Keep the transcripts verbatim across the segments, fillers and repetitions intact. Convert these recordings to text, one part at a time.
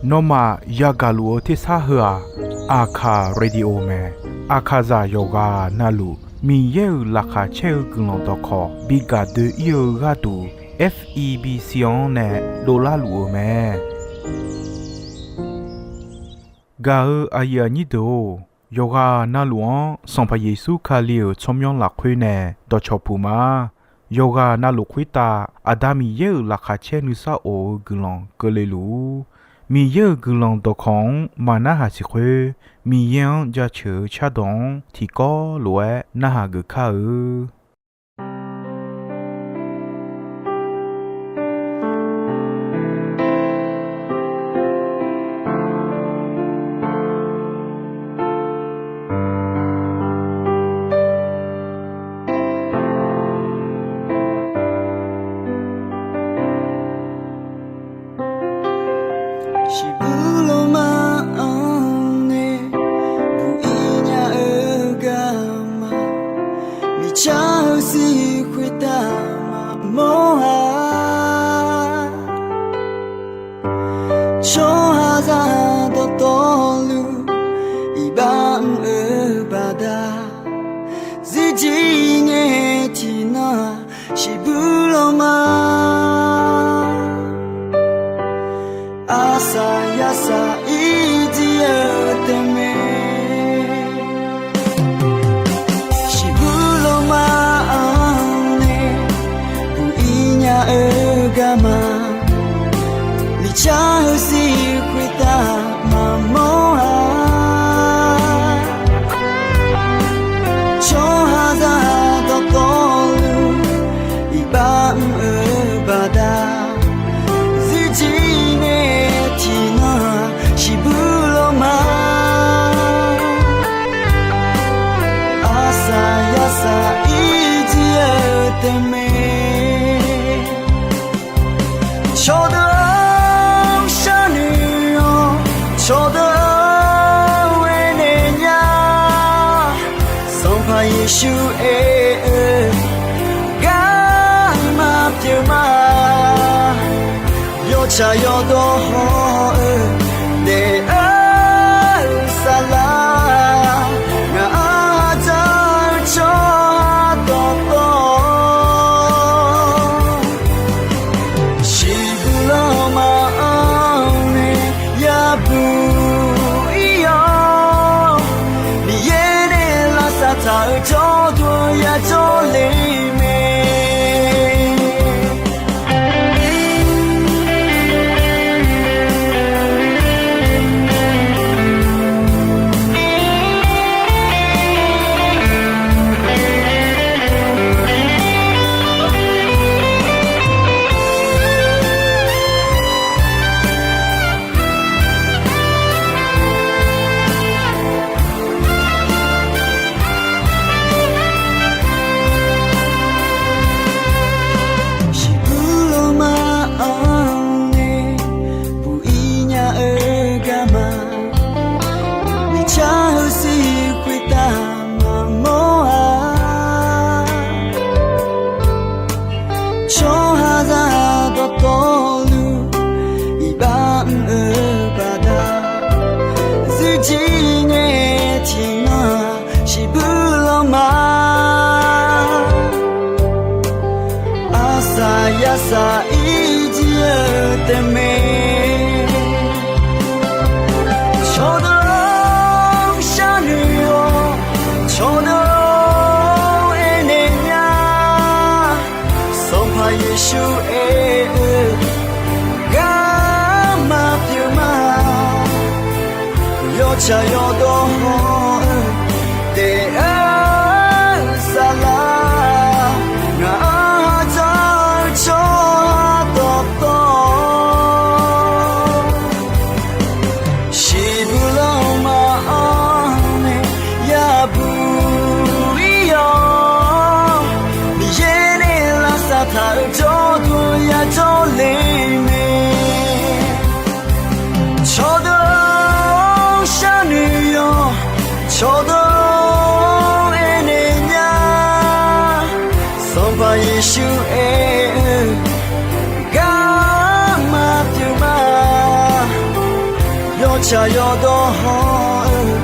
Nawmaf yagaq luf-eu tersar heu-aq, Aqkaq Radio mae. Aqkaqzaq yawqghaq navluf Miqyaer-euq laqkhaq caer-eu guiqlanq dawqkawq bi gaq doe-ir-eu gharduq, F E B C-anr nae dovlar luf-euq mae. Gaq-eu aqyuif aqnyir deuq-or, yawqghaq navluf-anr Sanqpaq Yeqsur Kali-euq tsawrmyanr lafkhoer nae dawqcawq puq ma. Yawqghaq navluf khoertav Aqda Miqyaer-euq laqkhaq caer nuisar of-eu guiqlanq keuvle luf-ur. Miqyaer-euq guiqlanq dawqkawq-anr maqnarhaq siq khoer, Miqyaer-anr jaceuq-eu cardawq-anr tiqkawv lof-aer narhaq geuf kar-eu. Shiqbuq lawrma-anr nae buq-ir nya-eu garma, miqcar-eu sir khoertav maqmawr-a. Tsawrhaqzaq dawqtawvluf iqbax mr-eu baqda, zirjir ngae tiqnan-aq, shiqbuq lawrma arsaq yarsaq ir jir-eu taef mae. Shiqbuq lawrma-anr nae buq-ir nya-eu garma, miqcar-eu sir khoertav maqmawr-a. Tsawrhaqzaq dawqtawvluf iqbax mr-eu baqda, zirjir ngae tiqnan-aq, shiqbuq lawrma arsaq yarsaq ir jir-eu taef mae. Cawqdeuq-anr sharnoeq-awr, cawqdeuq-anr aernaeq nya. Sanqpaq Yeqsur aer-eu garma pyeuf ma. Yawtsaq yawdawr haw-eu daef-eu saflar, ngaq-anr dzaq-eu tsawrhaq dawqtawv, shiqbuq lawrma-anr nae yabuq ir-awr, Miqyaer nae lavsav taq-euq jawrduq yajawr le mae. Shiqbuq lawrma-anr nae buq-ir nya-eu garma, miqcar-eu sir khoertav maqmawr-a. Tsawrhaqzaq dawqtawvluf iqbax mr-eu baqda, zirjir ngae tiqnan-aq, shiqbuq lawrma arsaq yarsaq ir jir-eu taef mae. Cawqdeuq-anr sharnoeq-awr, cawqdeuq-anr aernaeq nya. Sanqpaq Yeqsur aer-eu garma pyeuf ma. Yawtsaq yawdawr haw-eu daef-eu saflar, ngaq-anr dzaq-eu tsawrhaq dawqtawv, shiqbuq lawrma-anr nae yabuq ir-awr, Miqyaer nae lavsav taq-euq jawrduq yajawr le mae. Cawqdeuq-anr sharnoeq-awr, Tsaq yawdawr hawr-eu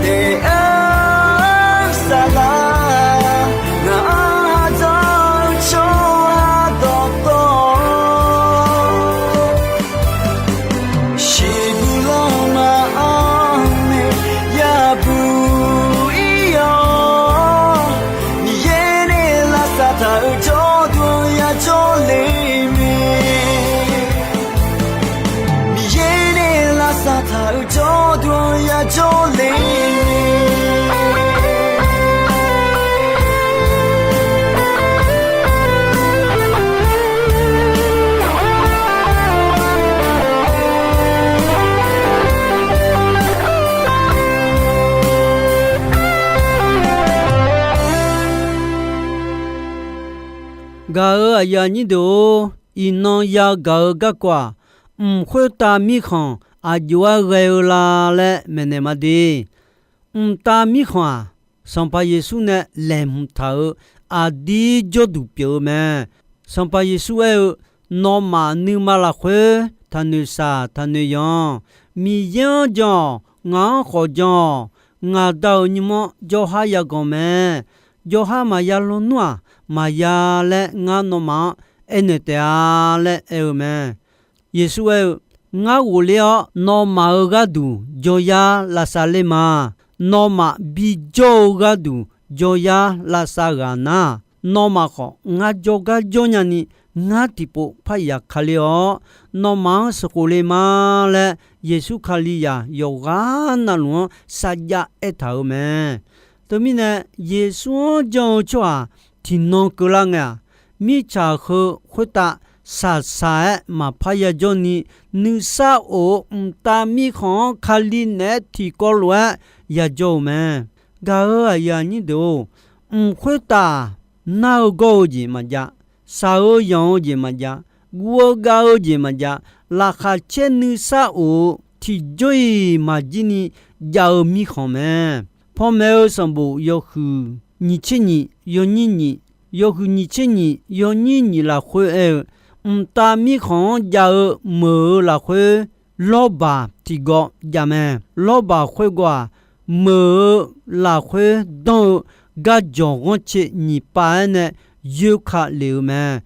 daef-aer saflar, ngaq-anr ha dzanr-eu tsawrhaq dawqtawvluf, shiqbuq lanma-anr nae yabuq ir-awr, Miqyaer nae lavsav taq-euq jawrduq yajawr le mae. Miqyaer nae lavsav taq-euq jawrduq yajawr le mae. Gaq-euq aqyuif aqnyir deuq-or, iqnan yagaq-eu garkawv-aq, mq khoertav mirkhanq aqjox-aer ghae-eu la laer maeqnaeq ma de. Mqtav mirkhanq-aq, Sanqpaq Yeqsur nae laeqhmq taq-euq aqdir jawrduq pyeuf-eu mae. Sanqpaq Yeqsur aer-eu, Nawmaf nuima lafkhoer taqnoeq shaq taqnoeq yanq. Miqyaer-anr jan-awq, ngaq-anr khawf jan-awq. Ngaq Da-euq nymr-anr jawrhar yaganq mae. Jawrhar maqya lawnmr-aq, maqya laer ngar nawmaf-anr aernaeq taef-a laer aer-eu mae. Yeqsur aer-eu, Ngar ghofler-awr nawmaf-euq gharduq jawryar lavsav ler ma. Nawmaf bijawr-eu gharduq jawryar lavsav ghaq nar, nawmaf khawf ngar jawrgar jawrnya ni ngar tiqpov par yaf ka ler-awr, nawmaf-anr sheuqkhof le ma laer, Yeqsur Kalizaq yawqghaq navluf-anr sarjax aertaq-euq mae. Teumirnae, Yeqsur-anr jan-eu tsawrhaq tiqnan keuvlar ngae-aq, mirtsaq heu khoertav shaqshaq-aer maqpar yajawr ni, nuisar of-eu mqtav mirkhanq-anr Kali naeq-aer tiqkawv lof-aer yajawr-eu mae. Gaq-euq aqyuif aqnyir deuq-or, mq khoertav nar-eu gawr-eu jeq maqjav, shaq-eu yanq-eu jeq maqjav, guv-eu gav-eu jeq maqjav, laqkhaq caer nuisar of-eu tiqjawr-iq maqjir ni jav-eu mirkhanq mae. Panmaeq-eu sanqbof yawhuiq nyiq tser nyiq yawnyir nyiq, yawhuiq nyiq tser nyiq yawnyir nyiq lafkhoer aer-eu, mqtav mirkhanq-anr jav-eu meuq-eu lafkhoer lawrbaq tiqgawv jav mae. Lawrbaq khoergawv-aq, meuq-eu lafkhoer danr-eu garjawq ghanrcae nyiq pav-aer nae yoerka lef-eu mae.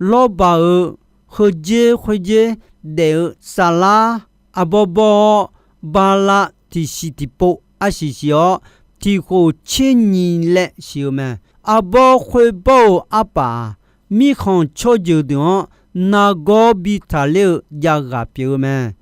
Lawrbaq-euq heudzer khoerdzer daef-eu saflar arbawr bawr-awr, bala tiqsiq tiqpov arsiq siq-awr, tiqkhof tser nyiq laev siq-eu mae. Arbawr khoerbawr-euq arpaf-aq, mirkhanq tsawrjeuq deuq-anr nargawr bi taqler-eu javghaq pyeuf-eu mae.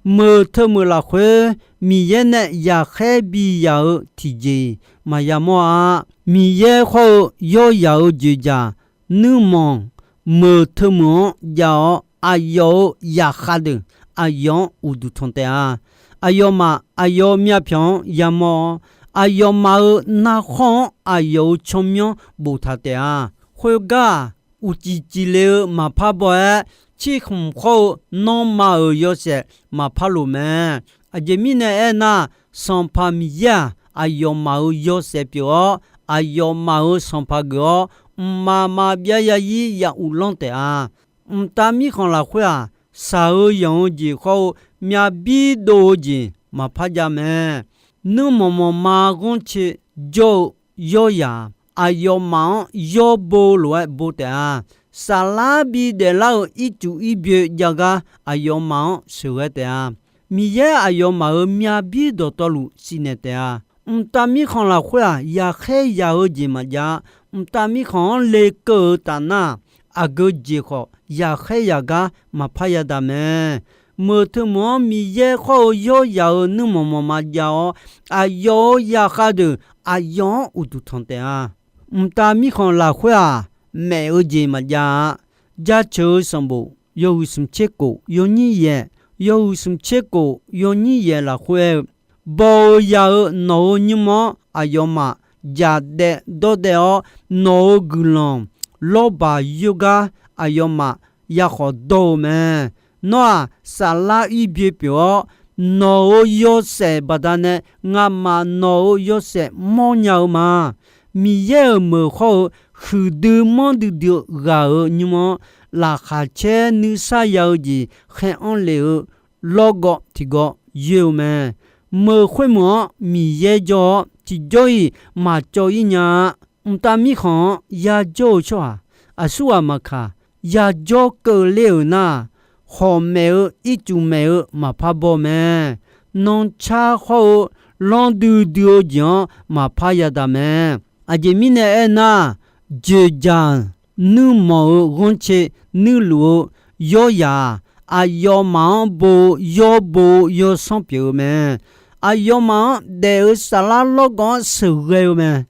Meuq teumeuq lafkhoer Miqyaer nae yaqkhaer bi yaq-eu tiqjeq-iq maqya mawr-a. Miqyaer khawr-eu yawryaq-euq joeqjaq nuirmanq meuq teumeuq-anr jav-awr, aqyawf-euq yaqkhav deuq aqyawf-anr uqduq tanq taef-a. Aqyawfmaf aqyawf-euq myavpyawq-anr yamawr-awr, aqyawfmaf-euq narkhawr-anr aqyawf-euq tsawrmyanr boftaq taef-a. Khoergar-aq, uqcif cifle-eu maqpar baw-aer, cirkhmq khawr-eu nanrma-euq yawshaef maqpar loq mae. Aqjeq mirnae aernar, Sanqpaq Miqyaer-aq, aqyawfmaf-euq yawshaef pyeuf-awr, aqyawfmaf-euq sanqpaq geuf-awr, mqmaq maqbyav ya ir ya uvlanr taef-a. Mqtav mirkhanq lafkhoer-aq, shaq-eu yanq-eu jeq khawr-eu myav bir dov-eu jeq maqpar jav mae. Nuirmanq manqma ghanrcae jawr-eu yawryaq, aqyawfmaf-anr yawr bo lof-aer bo taef-a. Saflar bi daeflar-euq ircuf irbyoe jav gar aqyawfmaf-anr sheuqghae taef-a. Miqyaer aqyawfmaf-euq myav bir dawqtawvluf sifnaeq taef-a. Mqtav mirkhanq lafkhoer-aq, yaqkhaer yaq-eu jeq maqjav-a. Mqtav mirkhanq-anr lekeuv-eu tafnar, aqgeu jeq khawf yaqkhaer yaq gar maqpar yadaq mae. Meuq teumeuq-anr Miqyaer khawr-eu yawryaq-euq nuirmanq manqma jav-awr, aqyawf-euq yaqkhav deuq aqyawf-anr uqduq tanq taef-a. Mqtav mirkhanq lafkhoer-aq, maef-eu jeq maqjav-a. Jaceuq-eu sanqbof yawhuiq smq tser kof yawnyir yaeq, yawhuiq smq tser kof yawnyir yaeq lafkhoer aer-eu, baw-eu ya-eu nawq-euq nymr-anr aqyawfmaf jaqdaev dawrdaev-awr, nawq-euq guiqlanq lawrbaq yoergar aqyawfmaf yakhawf dawr-eu mae. Nawr-aq, saflar irbyoe pyeuf-awr, nawq-euq yawshaef baqdanae ngamaf nawq-euq yawshaef mawrnya-eu ma. Miqyaer-euq meuq khawr-eu huiqdui manrdui dui-eu ghaq-euq nymr-anr laqkhaq caer nuisar ya-eu jeq khaer anr lef-eu lawrgawv tiqgawv yoer-eu mae. Meuq khoermeuq-anr Miqyaer jawr-awr, tiqjawr-iq maqcawv-ir nya-a. Mqtav Mirkhanq-anr yajawr-eu tsawrhaq, aqsurghaq maqkaq, yajawr keuvler-euq nar, hawq maef-eu ircuf maef-eu maqpar baw mae. Nancar khawr-eu lanr duidui-eu jeq-anr maqpar yadaq mae. Aqjeq mirnae aernar, joeqjaq nuirmanq-eu ghanrcae nuirluf-eu yawryaq-aq, aqyawfmaf-anr bo-eu yawr bo-eu yawsanr pyeuf-eu mae. Aqyawfmaf-anr daef-eu saflar lawrgawv-anr sheuqghae-eu mae.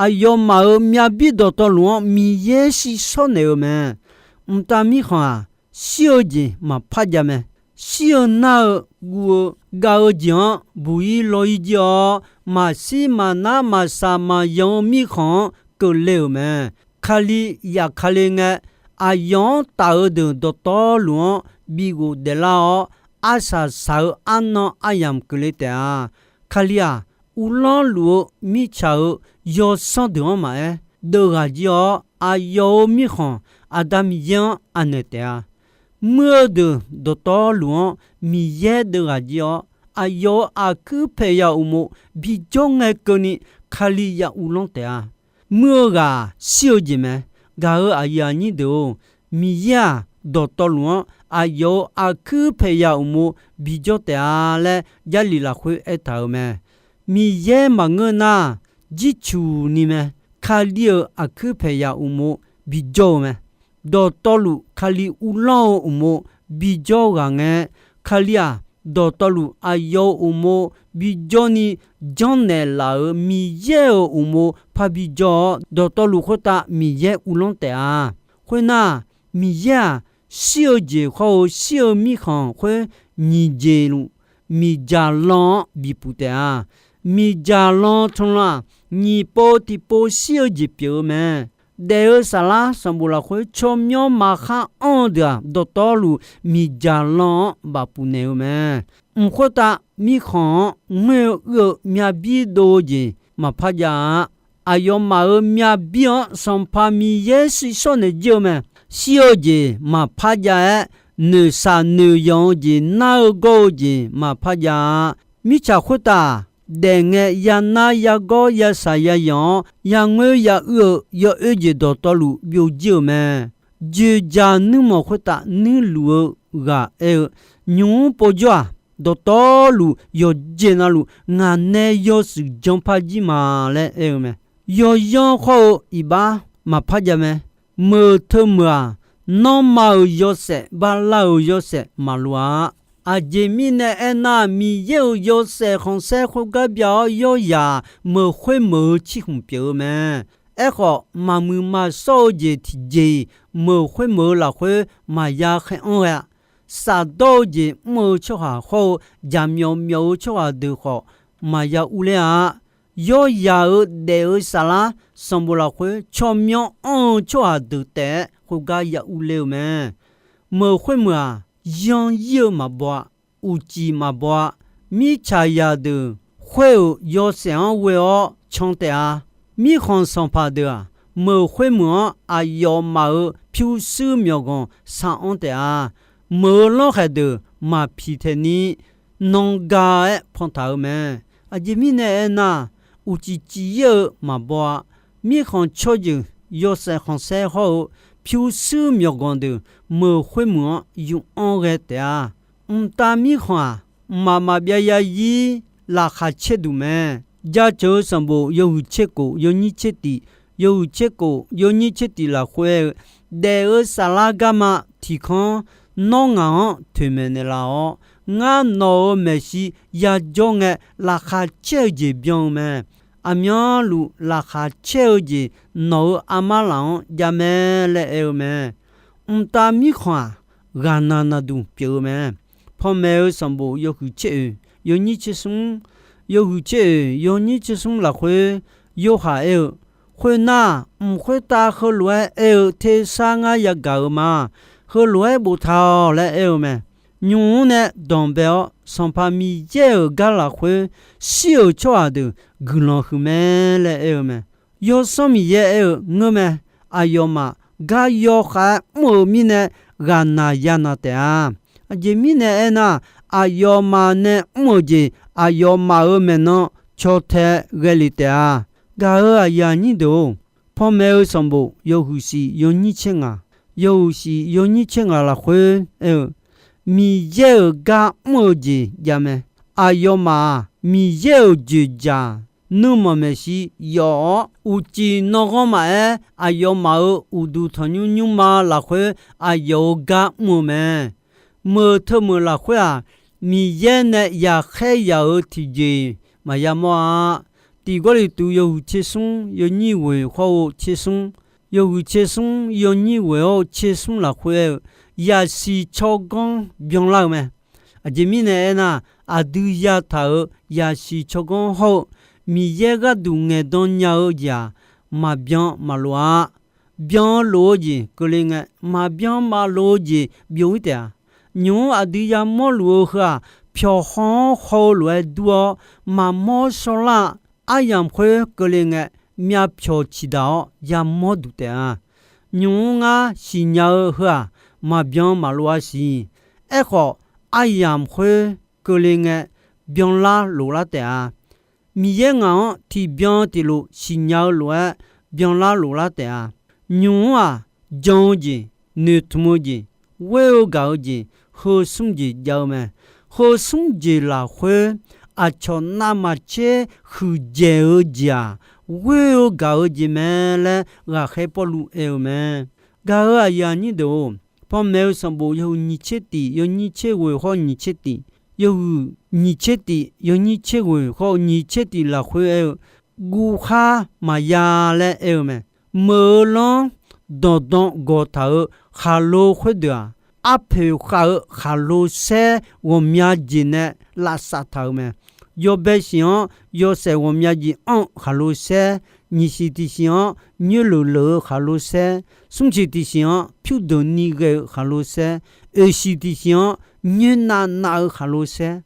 Aqyawfmaf-euq myavbir dawqtawvluf-anr Miqyaer shirshawr naeq-eu mae. Mqtav Mirkhanq-aq, shir-eu jeq maqpar jav mae. Shir-eu nar-eu guv-eu gav-eu jeq-anr buq-ir law-ir jir-awr, maqshir maqnar maqshaq maqyanq-eu mirkhanq-anr keuvle-euq mae. Kali yaf Kali ngae, aqyawf-anr taf-eu deuq dawqtawvluf-anr bi ghofdaef lar-awr, arsaq saq-eu arnan aryamq keuvle taef-a. Kali-aq, uvlanr luf-eu mirtsaq-euq yawsanr deuq-anr maqaer, deuvghaq jir-awr, aqyawf-euq mirkhanq Aqda Miqyaer-anr anaeq taef-a. Muir-eu deuq dawqtawvluf-anr Miqyaer deuvghaq jir-awr, aqyawf-euq aqkuir paeqyaq uqmov bijawr ngae keuvni Kali ya uvlanr taef-a. Muir-eu ghaq shir-eu jeq mae. Gaq-euq aqyuif aqnyir deuq-or, Miqyaer-aq, dawqtawvluf-anr aqyawf-euq aqkuir paeqyaq uqmov bijawr taef-a laer Jarlif lafkhoer aertaq-euq mae. Miqyaer maqngeur nar, jircuq ni mae. Kali-euq aqkuir paeqyaq uqmov bijawr-eu mae. Dawqtawvluf Kali uvlanr-eu uqmov bijawr ghaq ngae, Kali-aq, dawqtawvluf aqyawf-euq uqmov bijawr ni janrnaeq laf-euq Miqyaer-euq uqmov parbi jawr-awr, dawqtawvluf khoertav Miqyaer uvlanr taef-a. Khoernar, Miqyaer-aq, shir-eu jeq khawr-eu shir-eu mirkhanq khoer nyiq jeq luf miqdzaq lan-anr bipuq taef-a. Miqdzaq lan tanqlan-aq, nyiq pov tiqpov shir-eu jeq pyeuf-eu mae. Daef-eu saflar sanqbof lafkhoer tsawrmyanr maqkhar anr-eu deuq-aq, dawqtawvluf miqdzaq lan-anr bafpuq naeq-eu mae. Mq khoertav mirkhanq-anr ngoer-eu uir-eu myavbir dov-eu jeq maqpar jav-a. Aqyawfmaf-euq myavbir-anr Sanqpaq Miqyaer shirshawr naeq jir-eu mae. Shir-eu jeq maqpar jav-aer, noeqshaq noeqyanq-eu jeq nar-eu gawr-eu jeq maqpar jav-a. Mirtsaq khoertav-aq, daef ngae yanar yagawr yashaq yayanq-awr, yangoer yauir-eu yawoer jeq dawqtawvluf byovjir-euq mae. Joeqjaq nuirmanq khoertav nuirluf-eu ghaq aer-eu, nymq-mr povjawr-aq, dawqtawvluf yawqjeq navluf ngaq nae yawshuif janpar jir ma laer aer-eu mae. Yawyanr khawr-eu iqbax maqpar jav mae. Meuq teumeuq-aq, nanrma-euq yawshaef, bala-euq yawshaef maqloq-a. Aqjeq mirnae aernar, Miqyaer-euq yawshaef khanqsaer khoergar byav-awr yawryaq meuq khoermeuq-eu cirkhmq pyeuf-eu mae. Aerkhawf, maqmuiq maqshawr-eu jeq tiqjeq-iq meuq khoermeuq-eu lafkhoer maqya khaer-anr ghae-a. Shafdawr-eu jeq mr-eu tsawrhaq hawr-eu, jaqmyawf myawf-eu tsawrhaq deuq khawf maqya urler-a. Yawryaq-euq daef-eu saflar sanqbof lafkhoer tsawrmyanr anr-eu tsawrhaq deuq taef-aer khoergar ya urler-eu mae. Meuq khoermeuq-aq, yan ir-eu maqbaw-a. Uqcif maqbaw-a. Mirtsaqzaq deuq khoer-euq yawshaef-anr ghoe-awr can taef-a. Mirkhanq sanqpaq deuq-aq, meuq khoermeuq-anr aqyawfmaf-euq pyurshuir myawqganq shar-anr taef-a. Meuq-eu lanrkhaeq deuq maqpiq taeqni, nan ga-aer pantaq-eu mae. Aqjeq mirnae aernar, uqcif cif ir-eu maqbaw-a. Mirkhanq tsawrjeuq yawshaef khanqsaer hawr-eu pyurshuir myawqganq deuq meuq khoermeuq-anr yuf-anr ghae taef-a. Mqtav Mirkhanq-aq, mqmaq maqbyav ya ir laqkhaq caer duq mae. Jaceuq-eu sanqbof yawhuiq tser kof yawnyir tser tif, yawhuiq tser kof yawnyir tser tif lafkhoer-eu, daef-eu saflar garma tiq kanr, nawr ngaq-anr toeqmaeq naeqlaf-awr, ngar nawq-euq maeqshi yajawr ngae laqkhaq caer-eu jeq byan-eu mae. Aqmyanluf laqkhaq caer-eu jeq nawq-euq armar laf-anr jav mae laer aer-eu mae. Mqtav Mirkhanq-aq, ghaqnaq naqduq pyeuf-eu mae. Panmaeq-eu sanqbof yawhuiq tser oeq yawnyir tser smr, yawhuiq tser oeq yawnyir tser smr lafkhoer, yorhaq aer-eu, khoernar, mq khoertav heulof-aer aer-eu tersar ngar yagaq-euq ma. Heulof-aer boftaq-awq laer aer-eu mae. Nymq-mr nae danqbae-awr, Sanqpaq Miqyaer-euq gar lafkhoer shir-euq tsawrhaq deuq guiqlanq huiq mae laer aer-eu mae. Yawsanr Miqyaer aer-eu ngeur mae. Aqyawfmaf gar yawkhav-aer mr-euq mirnae ghaqnaq yanaq taef-a. Aqjeq mirnae aernar, aqyawfmaf nae mr-euq jeq aqyawfmaf-euq maeqnan caw tae ghae lef taef-a. Gaq-euq aqyuif aqnyir deuq-or, panmaeq-eu sanqbof yawhuiq shif yawnyir tser ngaq, yawhuiq shif yawnyir tser ngaq lafkhoer aer-eu, Miqyaer-euq gar mr-eu jeq javmae. Aqyawfmaf-aq, Miqyaer-euq dzoeqdzaq nuirmanq maeqshi yawf-awr, uqcif nanghanr maqaer, aqyawfmaf-euq uqduq tanqnymr nymrma lafkhoer aqyawf-euq gar mr-eu mae. Meuq teumeuq lafkhoer-aq, Miqyaer nae yaqkhaer yaq-euq tiqjeq-iq maqya mawr-a. Tiq Gawrliqtu yawhuiq tser smr yawnyir ghoeq hawr-eu tser smr, yawhuiq tser smr yawnyir ghoeq hawr-eu tser smr lafkhoer aer-eu, yaqsiq tsawrganr byanlar-eu mae. Aqjeq mirnae aernar, aqdui yataq-euq yaqsiq tsawrganr hawr-eu Miqyaer gharduq ngaeqdan nya-eu jeq-aq, maqbyan maqlof-a. Byan lof-eu jeq keuvle ngae, maqbyan maqlof-eu jeq byov-ir taef-a. Nymq-mr aqdui yamawr luf-eu heu-aq, pyawq haw-anr haw-eu lof-aer dur-awr, maqmawr shawrlar-a. Aryamq khoer keuvle ngae, myavpyawq ciqdaq-awr yamawr duq taef-a. Nymq-mr ngar siqnya-eu heu-aq, maqbyan maqlof-a siq. Aerkhawf, aryamq khoer keuvle ngae, byanlar loflar taef-a. Miqyaer ngaq-anr tiqbyan tiqlof siqnya-eu lof-aer byanlar loflar taef-a. Nymq-mr-aq, jan-eu jeq, noeqtmq-eu jeq, ghoer-eu gaq-eu jeq, heu smr jeq jav-eu mae. Heu smr jeq lafkhoer, aqcawq navmaqtser huiqdzaeq-eu jeq-aq, ghoer-eu gaq-eu jeq mae laer ghaqkhaer Pawrluv aer-eu mae. Gaq-euq aqyuif aqnyir deuq-or, panmaeq-eu sanqbof yawhuiq nyiq tser tif yawnyir tser ghoeq hawr nyiq tser tif, yawhuiq nyiq tser tif yawnyir tser ghoeq hawr-eu nyiq tser tif lafkhoer aer-eu, guvkhar maqya laer aer-eu mae. Meuq-eu lanr danqdan gawqtaq-euq khaqlo khoerdeuq-aq, arpoeq khav-eu khaqlo saer ghawqmya jeq nae lavsav taq-euq mae. Yawbae siq-anr yawshaef ghawqmya jeq anr-eu khaqlo saer, nyiq siq tiq siq-anr nyoerleuq leuq-eu khaqlo saer, smr siq tiq siq-anr pyurdeuq ni ghae-eu khaqlo saer, oeq siq tiq siq-anr nyoernav nav-eu khaqlo saer,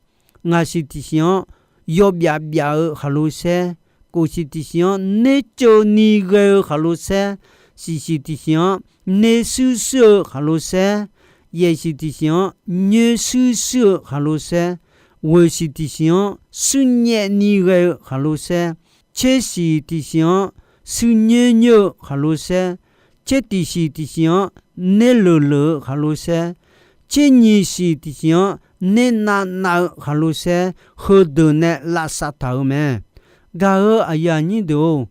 ngaq siq tiq siq-anr yawbyaf byaf-eu khaqlo saer, kof siq tiq siq-anr nerceuv ni ghae-eu khaqlo saer, siq siq tiq siq-anr nershuir shuir-eu khaqlo saer, yaeq siq tiq siq-anr nyoershuir shuir-eu khaqlo saer, ghoeq siq tiq siq-anr shuir nyaev ni ghae-eu khaqlo saer, tser siq tiq siq-anr shuir nyoer nyoer-eu khaqlo saer, tser tiq siq tiq siq-anr nerleuq leuq-eu khaqlo saer, tser nyiq siq tiq siq-anr nernav nav-eu khaqlo saer, heudeuq nae lavsav taq-euq mae. Gaq-euq aqyuif aqnyir deuq-or,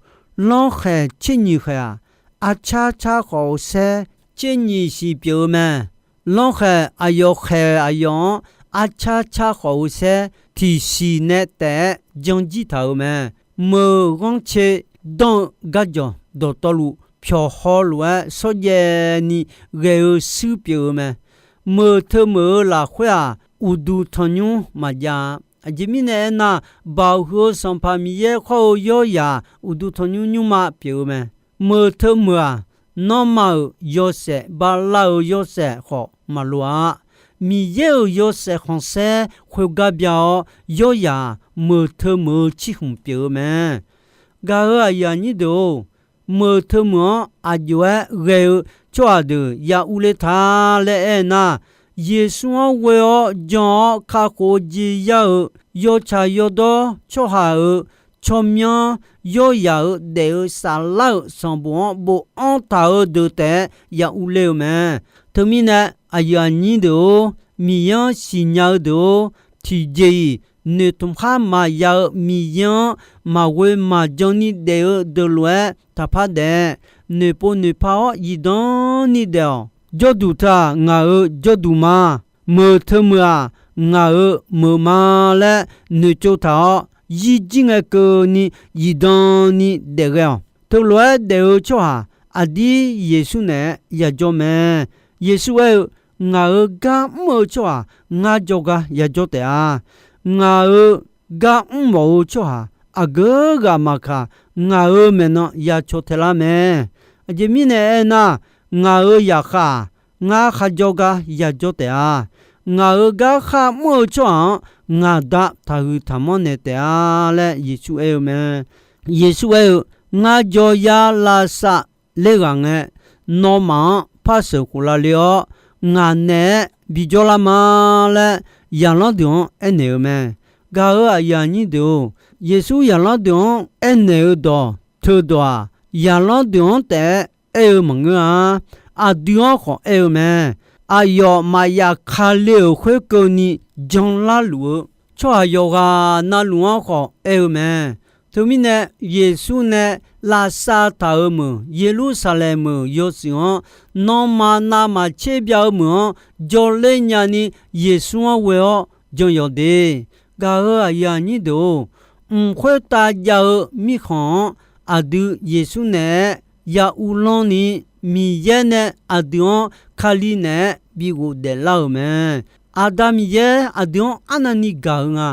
lanrkhaeq tser nyiq khaeq-aq, arcar car khawf-eu saer tser nyiq siq pyeuf-eu mae. Lanrkhaeq aqyawf khaeq aqyawf-anr arcar car khawf-eu saer tiqsiq nae taef-aer janjir taq-euq mae. Meuq ghanrcae danr-eu garjawq dawqtawvluf pyawqhaw lof-aer shawrjaev ni ghae-eu shuir pyeuf-eu mae. Meuq teumeuq-eu lafkhoer-aq, uqduq tanqnymr maqjav-a. Aqjeq mirnae aernar, Baoq huiq-eu Sanqpaq Miqyaer khawr-eu yawryaq uqduq tanqnymr nymrma pyeuf-eu mae. Meuq teumeuq-aq, nanrma-euq yawshaef, bala-euq yawshaef khawf maqloq-a. Miqyaer-euq yawshaef khanqsaer khoergar bya-awr, yawryaq meuq teumeuq-eu cirkhmq pyeuf-eu mae. Gaq-euq aqyuif aqnyir deuq-or, meuq teumeuq-anr aqjox-aer ghae-eu tsawrhaq deuq ya urler ta laer aernar, Yeqsur-anr ghoe-awr jan-awr kakhof-eu jeq ya-euq yawtsaq yawdawr tsawrhaq-euq tsawrmyanr yawryaq-euq daef-eu saflar-euq sanqbof-anr bofanr taq-eu deuq taef-aer ya urler-eu mae. Teumirnae, aqyuif aqnyir deuq-or, Miqyaer-anr siqnya-eu deuq-or, tiqjeq-iq noeqtmq khar maqya-eu Miqyaer-anr maqghoe maqjan ni daef-eu deuq lof-aer taqpar daef. Noeqpov noeqpa-awr zifdan ni daef-awq. Jawrduq teu-aq, ngaq-euq jawrduq ma. Meuq teumeuq-aq, ngaq-euq meuq ma laer noeqtsov taq-awr, yirjir ngae keuvni zifdan ni daef ghae-awq. Teulof-aer daef-eu tsawrhaq aqdir Yeqsur naeq-aer yajawr mae. Yeqsur aer-eu, Ngaq-euq gar mr-eu tsawrhaq ngar jawrgar yajawr taef-a. Ngaq-euq gar mr mawf-eu tsawrhaq aqgeu ghaq maqkaq, ngaq-euq maeqnan ya caw tae lar mae. Aqjeq mirnae aernar, ngaq-euq zaqkhav-aq, ngar kharjawr gar yajawr taef-a. Ngaq-euq gar kharmr-eu tsawrhaq-anr ngaq Da taqhuiq taqmanr naeq taef-a laer Yeqsur aer-eu mae. Yeqsur aer-eu, Ngar jawr yar lavsav ler ghaq ngae, nawmaf-anr par sheuq khof lavle-awr, ngaq naeq-aer bijawr lar ma laer zaqlanr deuq-anr aernaeq-eu mae. Gaq-euq aqyuif aqnyir deuq-or, Yeqsur zaqlanr deuq-anr aernaeq-eu dawq teudawq-aq, zaqlanr deuq-anr taef-aer aer-eu maqngeur-a. Aqdui-anr khawf aer-eu mae. Aqyawf maqyaf kale-euq khoerkeuvni janlar luf-eu tsawrhaq yawqghaq na luf-anr khawf aer-eu mae. Teumirnae, Yeqsur nae lavsav taq-euq meuq, Yeqlursaqlaeq meuq yawshuif-anr, nanrma navmaqtser byav-eu meuq-anr jawrler nyani, Yeqsur-anr ghoe-awr jan yawq de. Gaq-euq aqyuif aqnyir deuq-or, mq khoertav jav-eu mirkhanq-anr aqdui Yeqsur naeq-aer ya uvlanr ni, Miqyaer nae aqdui-anr Kali naeq-aer bi ghofdaef lar-euq mae. Aqda Miqyaer aqdui-anr arnavni gaq-eu nga.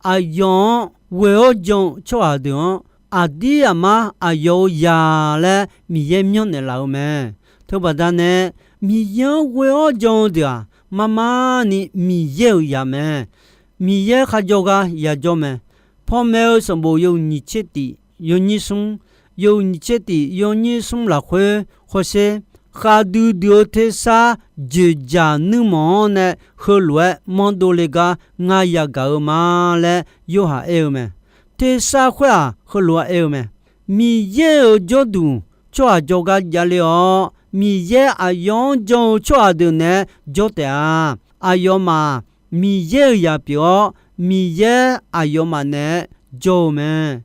Aqyawf-anr ghoe-awr jan-eu tsawrhaq deuq-anr, aqdir aqmar aqyawf-euq zaq laer Miqyaer myanrnaeq laf-eu mae. Teubaqda nae, Miqyaer-anr ghoe-awr jan-eu deuq-aq, marmar ni Miqyaer-euq zaq mae. Miqyaer kharjawr gar yajawr mae. Pawmae-eu sanqbof yawhuiq nyiq tser tif yawnyir smr, yawhuiq nyiq tser tif yawnyir smr lafkhoer hawsher, khavdui dui-eu tersar joeqjaq nuirmanq-anr nae heulof-aer manrdov le gar ngar yagaq-eu ma laer Yorhaq aer-eu mae. Tersar khoer-aq, heulof-aer aer-eu mae. Miqyaer-euq jawrduq tsawrhaq jawrgar javle-awr, Miqyaer aqyawf-anr jan-eu tsawrhaq deuq naeq-aer jawr taef-a. Aqyawfmaf Miqyaer-euq zaq pyeuf-awr, Miqyaer aqyawfmaf naeq-aer jawr-eu mae.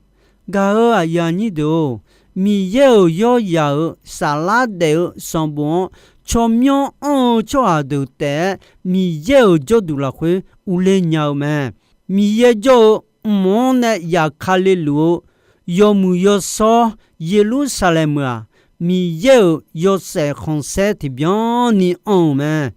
Gaq-euq aqyuif aqnyir deuq-or, Miqyaer-euq yawryaq-euq saflar daef-eu sanqbof-anr tsawrmyanr anr-eu tsawrhaq deuq taef-aer Miqyaer-euq jawrduq lafkhoer urler nya-eu mae. Miqyaer jawr-eu mq-anr nae yaf kale luf-eu yawmuiq yawshawr Yeqlursaqlaeq meuq-aq, Miqyaer-euq yawshaef khanqsaer tiqbyan ni anr-euq mae.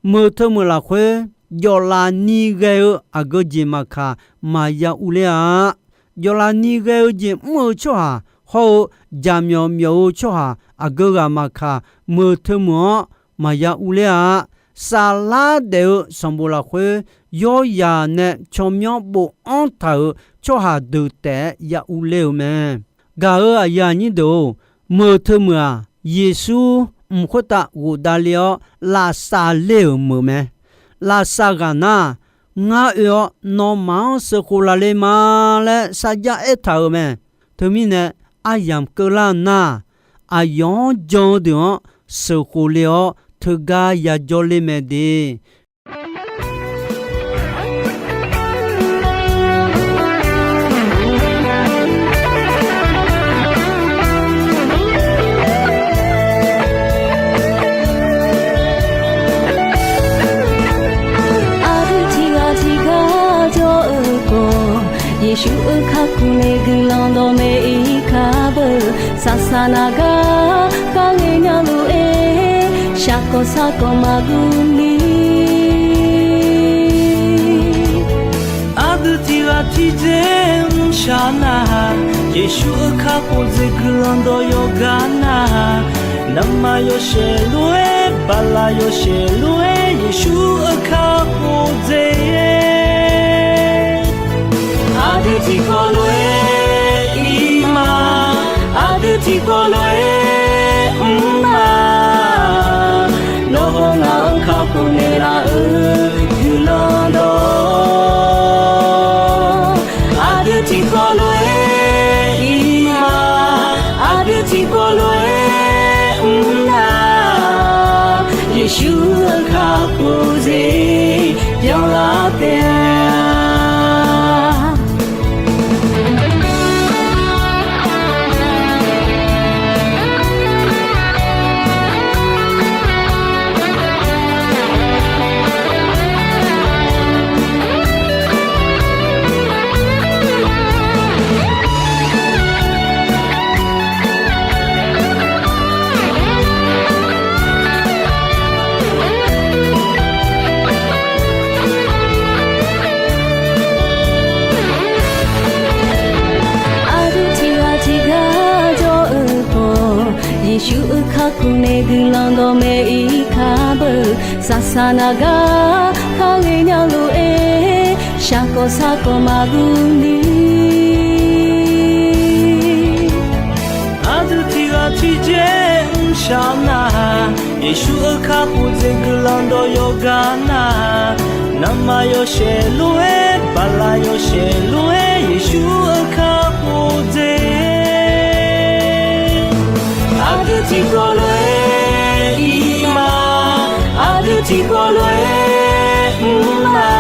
Meuq teu meuq lafkhoer, jawflaf ni ghae-eu aqgeu jeq maqkaq maqya urler-a. Jawflaf ni ghae-eu jeq mr-eu tsawrhaq hawr-eu jaqmyawf myawf-eu tsawrhaq aqgeu ghaq maqkaq, meuq teu meuq-anr maqya urler-a. Saflar daef-eu sanqbof lafkhoer, yawryaq nae tsawrmyanr bofanr taq-euq tsawrhaq deuq taef-aer ya urler-eu mae. Gaq-euq aqyuif aqnyir deuq-or, meuq teu meuq-aq, Yeqsur mq khoertav ghofdav le-awr lavsav ler-euq meuq mae. Lavsav ghaq nar, ngar oe-awr nawmaf-anr sheuqkhof laf le ma laer sarjax aertaq-euq mae. Teumirnae, aryamq keuvlar nar, aqyawf-anr jan-eu deuq-anr sheuqkhof le-awr teugar yajawr ler mae de. Aqdui tiqghaq tiqgar jawr-eu khawf, Yeqsur-euq kakhof nae guiqlanq dawqmaeq-ir kar beu. Saqsaq naq gar kharle nya lof-aer, shaqkawq sarkawq maqguv ni. Aqdui tiqghaq tiqdzer mrshaq nar, Yeqsur-euq kakhof dzaeq guiqlanq dawq yawqgar nar, navmaqtser yawshaef lof-aer, bala yawshaef lof-aer, Yeqsur-euq kakhof dzaeq-aer, aqdui tiqkawv lof-aer ir ma, aqdui tiqkawv lof-aer mr ma. Nawr-aq ngaq-anr kakhof naeqlaf-euq guiqlanq dawq, aqdui tiqkawv lof-aer ir ma, aqdui tiqkawv lof-aer mr na. Yeqsur-euq kakhof dzaeq byanlar taef-a. Aqdui tiqghaq tiqgar jawr-eu khawf, Yeqsur-euq kakhof nae guiqlanq dawqmaeq-ir kar beu. Saqsaq naq gar kharle nya lof-aer, shaqkawq sarkawq maqguv ni. Aqdui tiqghaq tiqdzer mrshaq nar, Yeqsur-euq kakhof dzaeq guiqlanq dawq yawqgar nar, nar Maqyawshaef lof-aer, baqlaf yawshaef lof-aer, Yeqsur-euq kakhof dzae. Aqdui tiqkawv lof-aer ir ma, aqdui tiqkawv lof-aer mr ma.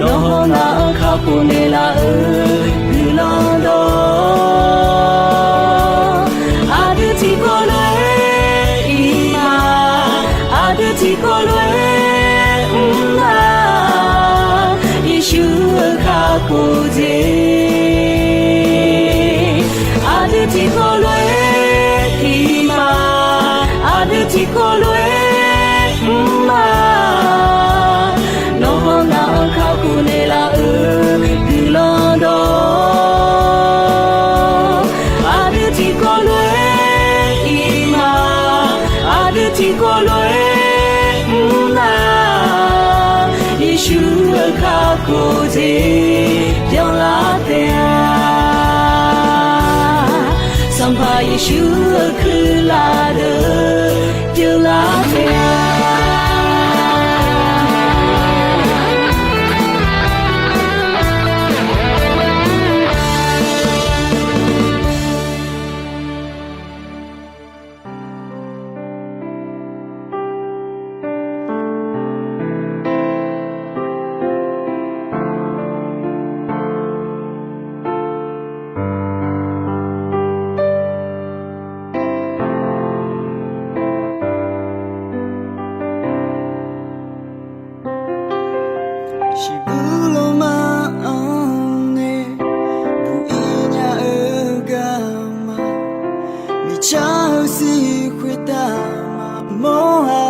Nawr hawnar-anr kakhof naeqlaf-euq guiqlanq dawq. Aqdui tiqkawv lof-aer ir ma, aqdui tiqkawv lof-aer mr ma. Yeqsur-euq kakhof dzae. Aqdui tiqkawv lof-aer ir ma, aqdui tiqkawv lof-aer mr ma. Nawr hawnar-anr kakhof naeqlaf-euq guiqlanq dawq. Aqdui tiqkawv lof-aer ir ma, aqdui tiqkawv lof-aer mr ma. Yeqsur-euq kakhof dzae byanlar taef-a. Sanqpaq Yeqsur-euq kuirlaf deuq pyeuflar taef-a. Shiqbuq lawma-anr nae buq-ir nya-eu garma, miqcar-eu siq khoertav maqmawr-a.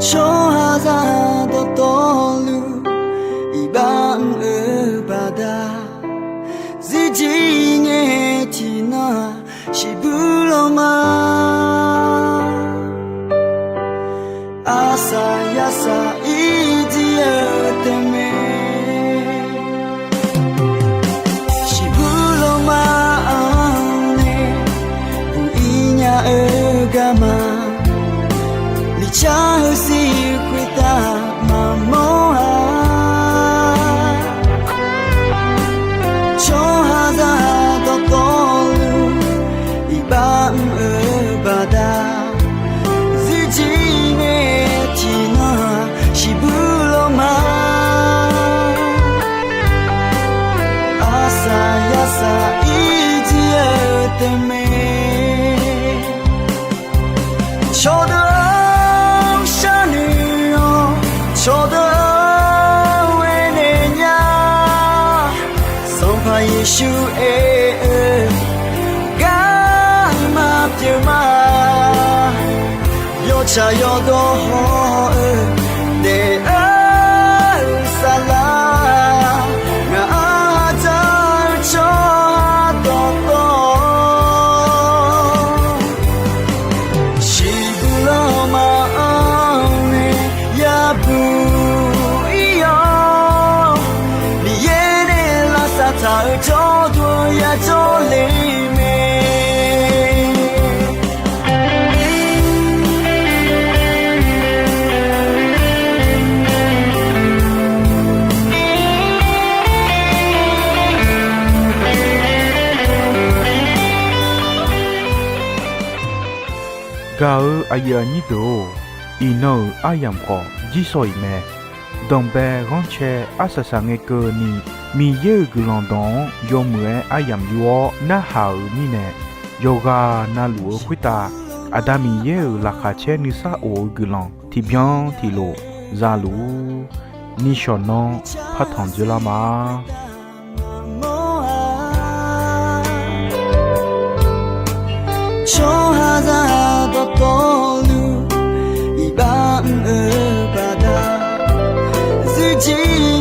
Tsawrhaqzaq dawqtawvluf iqbax mr-eu baqda, zirjir ngae tiqnan-aq, shiqbuq lawma, arsaq yarsaq ir jir-eu taef mae. Shiqbuq lawma-anr nae buq-ir nya-eu garma, miqcar-eu siq khoertav maqmawr-a. Tsawrhaqzaq dawqtawvluf iqbax mr-eu baqda, zirjir ngae tiqnan-aq, shiqbuq lawma, arsaq yarsaq ir jir-eu taef mae. Cawqdeuq-anr sharnoeq-awr, cawqdeuq-anr aernaeq nya. Sanqpaq Yeqsur aer-eu garma pyeuf ma. Yawtsaq yawdawr haw-eu daef-eu saflar, ngaq-anr hadzaq-eu tsawrhaq dawqtawv, shiqbuq lawma-anr nae yabuq ir-awr, Miqyaer nae lavsav taq-euq jawrduq-anr yajawr le mae. Gaq-eu aqyuif aqnyir deuq-or, iqnan-euq aryamq khawf jirsawq iq mae. Danqbae ghanrcae arsaq saqngae keuvni, Miqyaer-euq guiqlanq dawq-anr yawmuiq-aer aryamq yur-awr narhaq-euq mirnae, yawqghaq navluf-eu khoertav Aqda Miqyaer-euq laqkhaq caer nuisar of-eu guiqlanq tiqbyan tiqlof zaluf-ur. Nishawq nanr partanq dzoerlar ma. Tsawrhaqzaq dawqtawvluf iqbax mr-eu baqda, zirjir